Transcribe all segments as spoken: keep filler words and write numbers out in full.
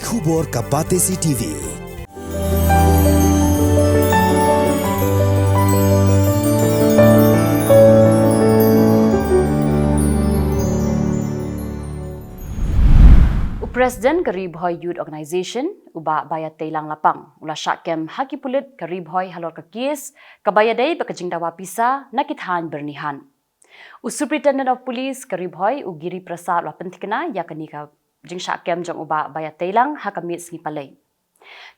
Khubor ka Batesi T V. U President ka Ri Bhoi Youth Organization, u Bah Baiateilang Lapang, u la shah kem ha ki pulit ka Ri Bhoi halor ka kes kaba ïadei bad ka jingdawa pisa na ki thaiñ Byrnihan. U Superintendent of Police ka Ri Bhoi, u Giri Prasad, u la pynthikna ïa kane ka jingshah kem jong u Bah Baiateilang ha ka miet sngi Palei.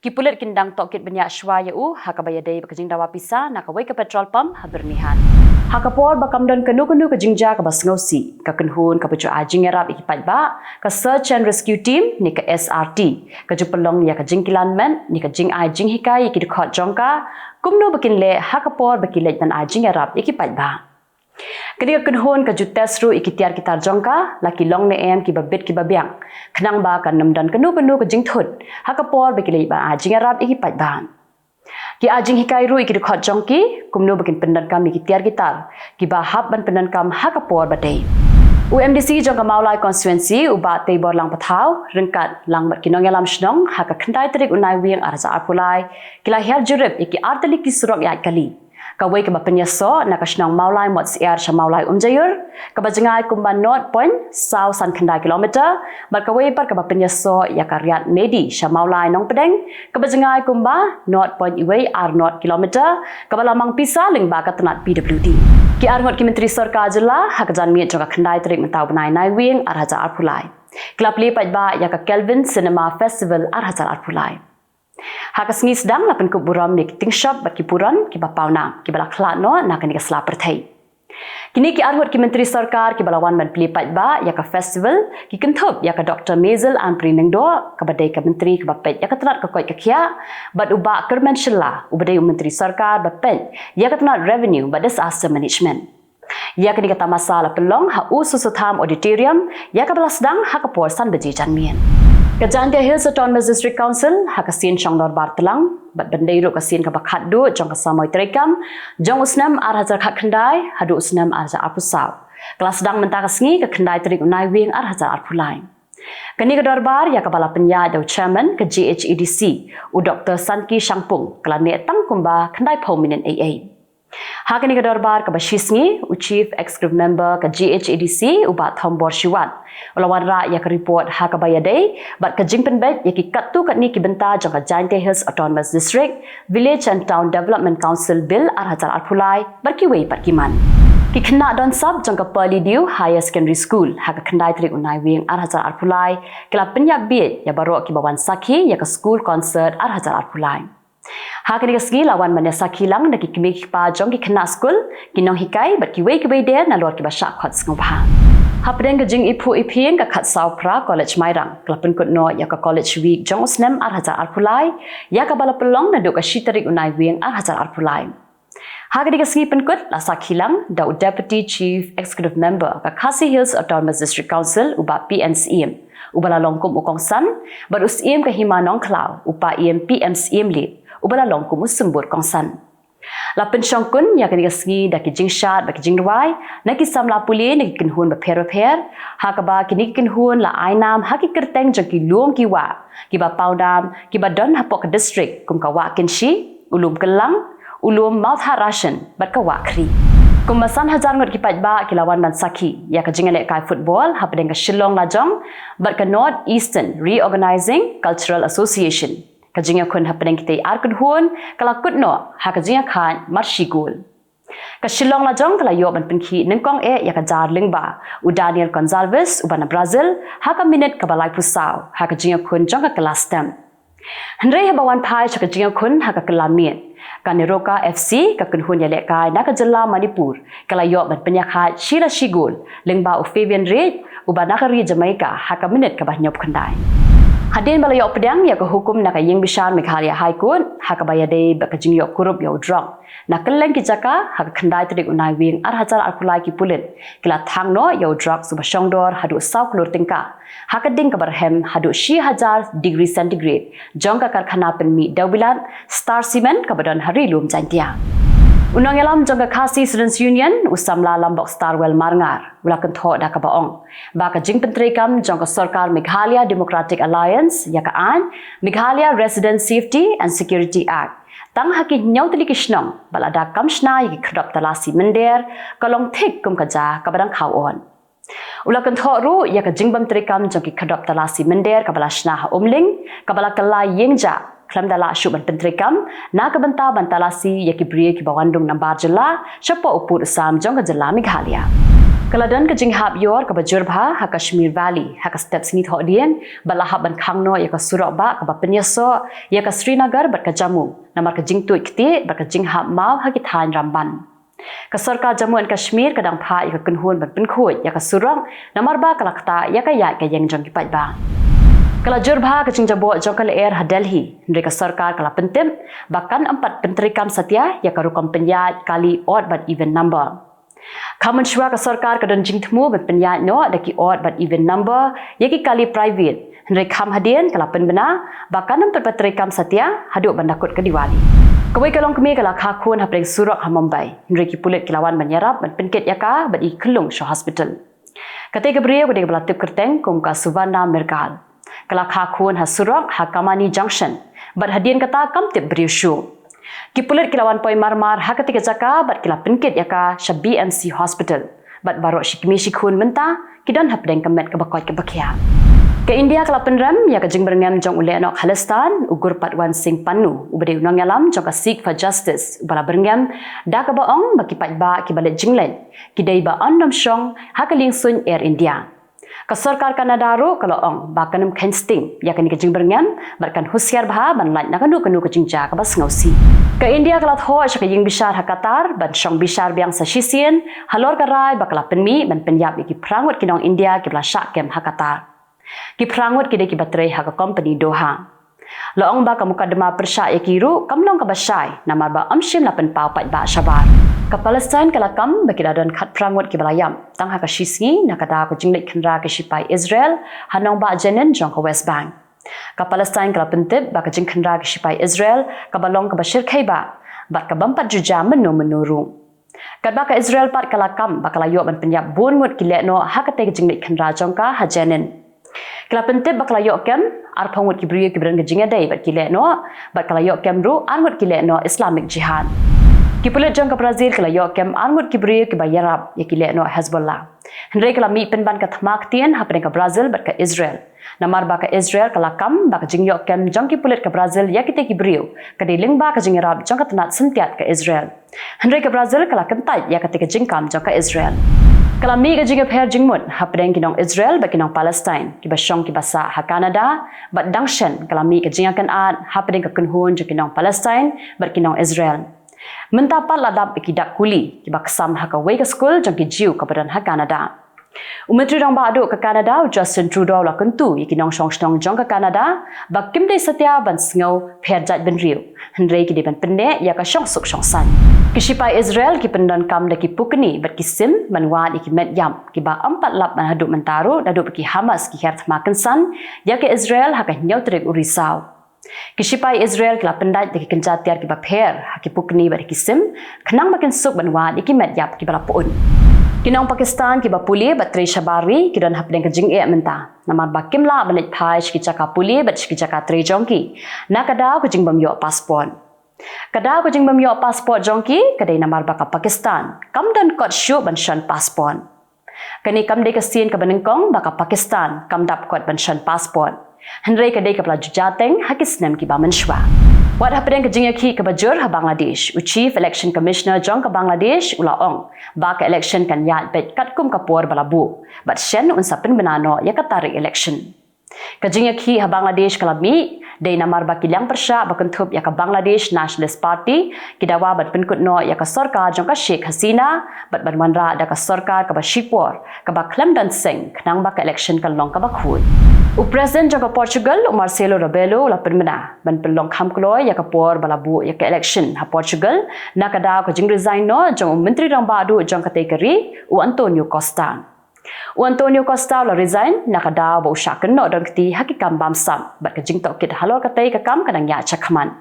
Ki pulit kin dang tohkit bniah shuwa ïa u ha kaba ïadei bad ka jingdawa pisa na kawei ka petrol pump ha Byrnihan. Ha ka por ba kam don kano kano ka jingjia kaba sngewsih, ka kynhun kaba ju ai jingïarap ïa ki paidbah, ka Search and Rescue Team ne ka S R T, ka ju pynlong ïa ka jingkilan met ne ka jingai jinghikai ïa ki dkhot jong ka kumno ba kin leh ha ka por ba ki leit ban ai jingïarap ïa ki paidbah. Kane ka kynhun ka ju test ruh ïa ki tiar ki tar jong ka, la ki long ne em kiba bit kiba biang, khnang ba kan ym don kano kano ka jingthut ha ka por ba ki leit ban ai jingïarap ïa ki paidbah. Ki ai jinghikai ruh ïa ki dkhot jong ki kumno ba kin pyndonkam ïa ki tiar ki tar kiba hap ban pyndonkam ha ka por ba dei. U M D C jong ka Mawlai Constituency, u Bah Teibor Langpathaw, ryngkat lang bad ki nongïalam shnong, ha ka khyndai tarik u Naiwieng ar hajar arphew lai, ki la hiar jurip ïa ki artylli ki surok ïaid kali. Kawei kaba pynïasoh na ka shnong Mawlai Motsyiar sha Mawlai Umjaiur, kaba jngai kumba nought point saw san khyndai kilometer, bad kawei pat kaba pynïasoh ïa ka Riat Medi sha Mawlai Nongpdeng, kaba jngai kumba nought point wei ar nought kilometer, kaba la mang pisa lyngba ka tnat P W D. Ki arngut ki myntri sorkar jylla ha ka janmiet jong ka khyndai tarik mynta u bnai Naiwieng ar hajar arphew lai, ki la plie paidbah ïa ka Kelvin Cinema Festival ar hajar arphew lai. Ha ka sngi sdang la pynkup burom ïa ki tyngshop bad ki puron kiba pawnam, kiba la khlad noh na kane ka sla pyrthei. Kine ki arngut ki myntri sorkar kiba la wan ban plie paidbah ïa ka festival ki kynthup ïa ka Doktor Maisel Ampareen Lyngdoh, kaba dei ka myntri kaba peit ïa ka tnat ka koit ka khiah, bad u Bah Kyrmen Shylla, uba dei u myntri sorkar ba peit ïa ka tnat Revenue bad Disaster Management. Ïa kane ka tamasa la pynlong ha U Soso Tham Auditorium, ïa kaba la sdang ha ka por san baje janmiet. Ka Jaintia Hills Autonomous District Council, ha ka sien shong dorbar tlang bad ban dei ruh ka sien kaba khatduh jong ka samoi treikam jong u snem ar hajar khatkhyndai haduh u snem ar hajar arphew saw, ka la sdang mynta ka sngi ka khyndai tarik u Naiwieng ar hajar arphew lai. Kane ka dorbar ïa kaba la pynïaid da u Chairman ka G H A D C, u Doktor Sanki Shangpung, ka la neh tang kumba khyndaiphew minit eiei. Ha kane ka dorbar kaba shisngi, u Chief Executive Member ka G H A D C, u Bah Thombor Shiwat, u la wanrah ïa ka report ha kaba ïadei bad ka jingpynbeit ïa ki katto katne ki bynta jong ka Jaintia Hills Autonomous District, Village and Town Development Council Bill ar hajar arphew lai bad kiwei pat ki man. Ki khynnah don sap jong ka Pyrley Dew Higher Secondary School, ha ka khyndai tarik u Naiwieng ar hajar arphew lai, ki la pynïap bieit ïa baroh kiba wan sakhi ïa ka school concert ar hajar arphew lai. Ha kane ka sngi la wan ban ïa sakhi lang da ki kmie ki kpa jong ki khynnah skul, ki nonghikai bad kiwei kiwei de nalor kiba shah khot sngewbha. Hapdeng ka jingiphuh iphieng, ka Khadsawphra College Mairang ka la pynkut noh ïa ka College Week jong u snem ar hajar arphew lai, ïa kaba la pynlong naduh ka shi tarik u Naiwieng ar hajar arphew lai. Ha kane ka sngi pynkut la sakhi lang da u Deputy Chief Executive Member ka Khasi Hills Autonomous District Council, u Bah P N Syiem, uba la long kum u kongsan, bad u Syiem ka Hima Nongkhlaw, u Paiem P M Syiemlieh, uba la long kum u symbud kongsan. La pynshongkun ïa kane ka sngi da ki jingshad bad ki jingrwai na ki samla pule na ki kynhun bapher bapher, ha kaba kine ki kynhun la ai nam ha ki kyrteng jong ki lum ki wah kiba pawnam kiba don hapoh ka district, kum ka Wah Kynshi, u Lum Kyllang, u Lum Mawthadraishan bad ka Wah Khri. Kumba san hajar ngut ki paidbah ki la wan ban sakhi ïa ka jingïalehkai football hapdeng ka Shillong Lajong bad ka North Eastern Reorganizing Cultural Association. Ka jingïakhun hapdeng kitei ar kynhun ka la kut noh ha ka jingïakhaid mar shi gol. Ka Shillong Lajong ka la ïoh ban pynkhih nyngkong eh ïa ka jar lyngba, u Daniel Gonçalves uba na Brazil, ha ka minit kaba laiphew saw ha ka jingïakhun jong ka kylla stem. Hynrei haba wan phai sha ka jingïakhun ha ka kylla miet, ka Neroca F C, ka kynhun ïalehkai na ka jylla Manipur, ka la ïoh ban pynïakhaid shi la shi gol lyngba u Fabian Reid uba na ka ri Jamaica ha ka minit kaba hynñiewphew khyndai. Hadien ba la ïoh pdiang ïa ka hukum na ka ïingbishar Meghalaya High Court ha kaba ïadei bad ka jingïoh kurup ïa u drok na kylleng ki jaka, ha ka khyndai tarik u Naiwieng ar hajar arphew lai ki pulit ki la thang noh ïa u drok uba shongdor haduh saw klur tyngka ha ka ding kaba rhem haduh shi hajar degree centigrade jong ka karkhana pynmih dewbilat Star Cement kaba don ha Ri Lum Jaintia. U nongïalam jong ka Khasi Students Union, u samla Lambok Starwell Marngar, u la kynthoh da kaba ong ba ka jingpyntreikam jong ka sorkar Meghalaya Democratic Alliance ïa ka aiñ Meghalaya Resident Safety and Security Act tang ha ki hynñiew tylli ki shnong bad lada kam shna ïa ki khadop talasi mynder, ka long thik kum ka ja kaba dang khaw on. U la kynthoh ruh ïa ka jingbym treikam jong ki khadop talasi mynder kaba la shna ha Umling, kaba la kylla ïing jah khlem da lah shuh ban pyntreikam na ka bynta ban talasi ïa ki briew kiba wan dung nambar jylla shapoh u pud u sam jong ka jylla Meghalaya. Ka la don ka jinghap ïor kaba jur bha ha Kashmir Valley ha ka step sngi Thohdieng bad la hap ban khang noh ïa ka surok bah kaba pynïasoh ïa ka Srinagar bad ka Jammu namar ka jingtuid ktieh bad ka jinghap maw ha ki thaiñ Ramban. Ka sorkar Jammu and Kashmir ka dang phah ïa ka kynhun ban pynkhuid ïa ka surok namar ba ka la ktah ïa ka ïaid ka ïeng jong ki paidbah. Ka la jur bha ka jingjaboh jong ka lyer ha Delhi, hynrei ka sorkar ka la pyntip ba kan ym pat pyntreikam satia ïa ka rukom pynïaid kali odd bad even number. Khamon shuwa ka sorkar ka don jingthmu ban pynïaid noh da ki odd bad even number ïa ki kali private, hynrei kham hadien ka la pynbna ba kan ym pat pyntreikam satia haduh ban da kut ka Diwali. Kawei ka longkmie ka la kha khun hapdeng surok ha Mumbai, hynrei ki pulit ki la wan ban ïarap ban pynkit ïa ka bad ïa ki khyllung sha hospital. Katei ka briew ka dei kaba la tip kyrteng kum ka Suvarna Mrigal. Ka la kha khun ha surok ha Kamani Junction bad hadien kata kam tip briew shuh. Ki pulit ki la wan poi marmar ha katei ka jaka bad ki la pynkit ïa ka sha B M C Hospital. Bad baroh shi kmie shi khun mynta ki don hapdeng ka met kaba koit kaba khiah. Ka India ka la pynrem ïa ka jingbyrngem jong u lehnoh Khalistan, u Gurpatwant Singh Pannu, uba dei u nongïalam jong ka Sikh for Justice, uba la byrngem da kaba ong ba ki paidbah kiba leit jingleit ki dei ban ym shong ha ka liengsuiñ Air India. Ka sorkar Canada ruh ka la ong ba kan ym kheiñ sting ïa kane ka jingbyrngem bad kan husiar bha ban lait na kano kano ka jingjia kaba sngewsih. Ka India ka la thoh sha ka ïing bishar ha Qatar ban shong bishar biang sa shisien halor ka rai ba ka la pynmih ban pynïap ïa ki phra ngut ki nong India kiba la shah kem ha Qatar. Ki phra ngut ki dei kiba trei ha ka kompani Doha. La ong ba ka mukadma pyrshah ïa ki ruh kam long kaba shai namar ba ym shym la pynpaw paidbah shabar. Ka Palestine ka la kam ba ki la don khatphra ngut kiba la ïap tang ha ka shisngi na ka daw ka jingleit khynra ki shipai Israel ha nongbah Jenin jong ka West Bank. Ka Palestine ka la pyntip ba ka jingkhynra ki shipai Israel kaba long kaba shyrkhei bha bad ka bym pat ju jia mynno mynno ruh. Katba ka Israel pat ka la kam ba ka la ïoh ban pynïap bun ngut ki lehnoh ha katei ka jingleit khynra jong ka ha Jenin. Ki la pyntip ba ka la ïoh kem arphew ngut ki briew kiba don ka jingïadei bad ki lehnoh bad ka la ïoh kem ruh ar ngut ki lehnoh Islamic Jihad. Ki pulit jong ka Brazil ki la ïoh kem ar ngut ki briew kiba ïarap ïa ki lehnoh Hezbollah. Hynrei ka la mih pynban ka thma ktien hapdeng ka Brazil bad ka Israel. Namar ba ka Israel ka la kam ba ka jingïoh kem jong ki pulit ka Brazil ïa kitei ki briew ka dei lyngba ka jingïarap jong ka tnat syntiat ka Israel. Hynrei ka Brazil ka la kyntait ïa katei ka jingkam jong ka Israel. Ka la mih ka jingïapher jingmut hapdeng ki nong Israel bad ki nong Palestine kiba shong kiba sah ha Canada bad dang shen ka la mih ka jingïakynad hapdeng ka kynhun jong ki nong Palestine bad ki nong Israel. Mynta pat la dap ïa ki dak kuli kiba ksam ha kawei ka skul jong ki Jiw kaba don ha Canada. U Myntri Rangbah Duh ka Canada, u Justin Trudeau, la kyntu ïa ki nongshong shnong jong ka Canada ba kim dei satia ban sngew pher jait bynriew, hynrei ki dei ban pynneh ïa ka shongsuk shongsaiñ. Ki shipai Israel ki pyndonkam da ki pukni bad ki sim ban wad ïa ki met ïap kiba ym pat lap ban haduh mynta ruh naduh ba ki Hamas ki hiar thma kynsan ïa ka Israel ha ka hynñiew tarik u Risaw. Ki shipai Israel ki la pyndait da ki kynja tiar kiba pher ha ki pukni bad ha ki sim khnang ba kin suk ban wad ïa ki met ïap kiba la pun. Ki nong Pakistan kiba pule bad trei shabar ri ki don hapdeng ka jingeh mynta namar ba kim lah ban leit phai sha ki jaka pule bad sha ki jaka trei jong ki na ka daw ka jingbym ïoh passport. Ka daw ka jingbym ïoh passport jong ki ka dei namar ba ka Pakistan kam don kot shuh ban shon passport. Kane kam dei ka sien kaba nyngkong ba ka Pakistan kam dap kot ban shon passport, hynrei ka dei kaba la ju jia teng ha ki snem kiba mynshuwa. Wat hapdeng ka jingïakhih kaba jur ha Bangladesh, u Chief Election Commissioner jong ka Bangladesh u la ong ba ka election kan ïaid beit katkum ka por ba la buh bad shen un sa pynbna noh ïa ka tarik election. Ka jingïakhih ha Bangladesh ka la mih dei namar ba ki liang pyrshah ba kynthup ïa ka Bangladesh Nationalist Party ki dawa ban pynkut noh ïa ka sorkar jong ka Sheikh Hasina bad ban wanrah da ka sorkar kaba shipor kaba khlem don seng khnang ba ka election kan long kaba khuid. U President jong ka Portugal, u Marcelo Rebelo, u la pynbna ban pynlong kham kloi ïa ka por ba la buh ïa ka election ha Portugal na ka daw ka jingresign noh jong u Myntri Rangbah Duh jong katei ka ri, u Antonio Costa. U Antonio Costa u la resign na ka daw ba u shah kynnoh don kti ha ki kam bamsap bad ka jingtohkit halor katei ka kam ka dang ïaid shakhmat.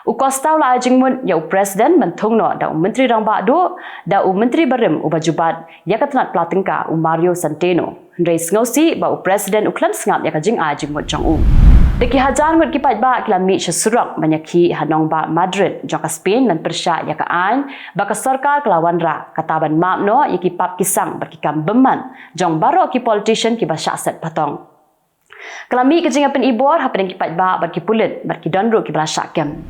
U Costa u la ai jingmut ïa u President ban thung noh da u Myntri Rangbah Duh, da u Myntri barim uba ju bat ïa ka tnat pla tyngka u Mario Centeno. Hynrei sngewsih ba u President u khlem sngap ïa ka jingai jingmut jong u. Da ki hajar ngut ki paidbah ki la mih sha surok ban ïakhih ha nongbah Madrid jong ka Spain ban pyrshah ïa ka aiñ ba ka sorkar ka la wanrah, kata ban map noh ïa ki pap ki sang bad ki kam bymman jong baroh ki politician kiba shah set patong. Ka la mih ka jingïapynibor hapdeng ki paidbah bad ki pulit bad ki don ruh kiba la shah kem.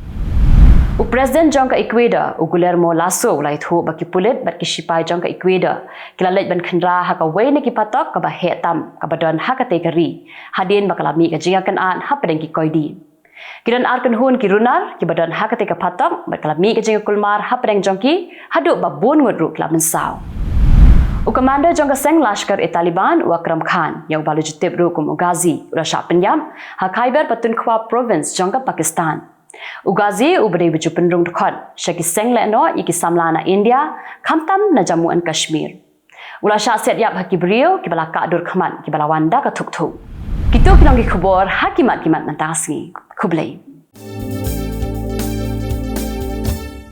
U President jong ka Ecuador, u Guillermo Lasso, u la ïathuh ba ki pulit bad ki shipai jong ka Ecuador ki la leit ban khynra ha kawei na ki phatok kaba heh tam kaba don ha katei ka ri, hadien ba ka la mih ka jingïakynad hapdeng ki koidi. Ki don ar kynhun ki runar kiba don ha katei ka phatok bad ka la mih ka jingïakulmar hapdeng jong ki, haduh ba bun ngut ruh ki la mynsaw. U commander jong ka seng Lashkar-e-Taliban, u Akram Khan, ïa uba la ju tip ruh kum u Ghazi, u la shah pynïap ha Khyber Pakhtunkhwa Province jong ka Pakistan. U Ghazi uba dei ba ju pynrung dkhot sha ki seng lehnoh ïa ki samla na India, khamtam na Jammu and Kashmir, u la shah siat ïap ha ki briew kiba la kah dur khmat kiba la wan da ka thuk thuk. Kito ki long ki khubor ha ki mat ki mat mynta ka sngi. Khublei.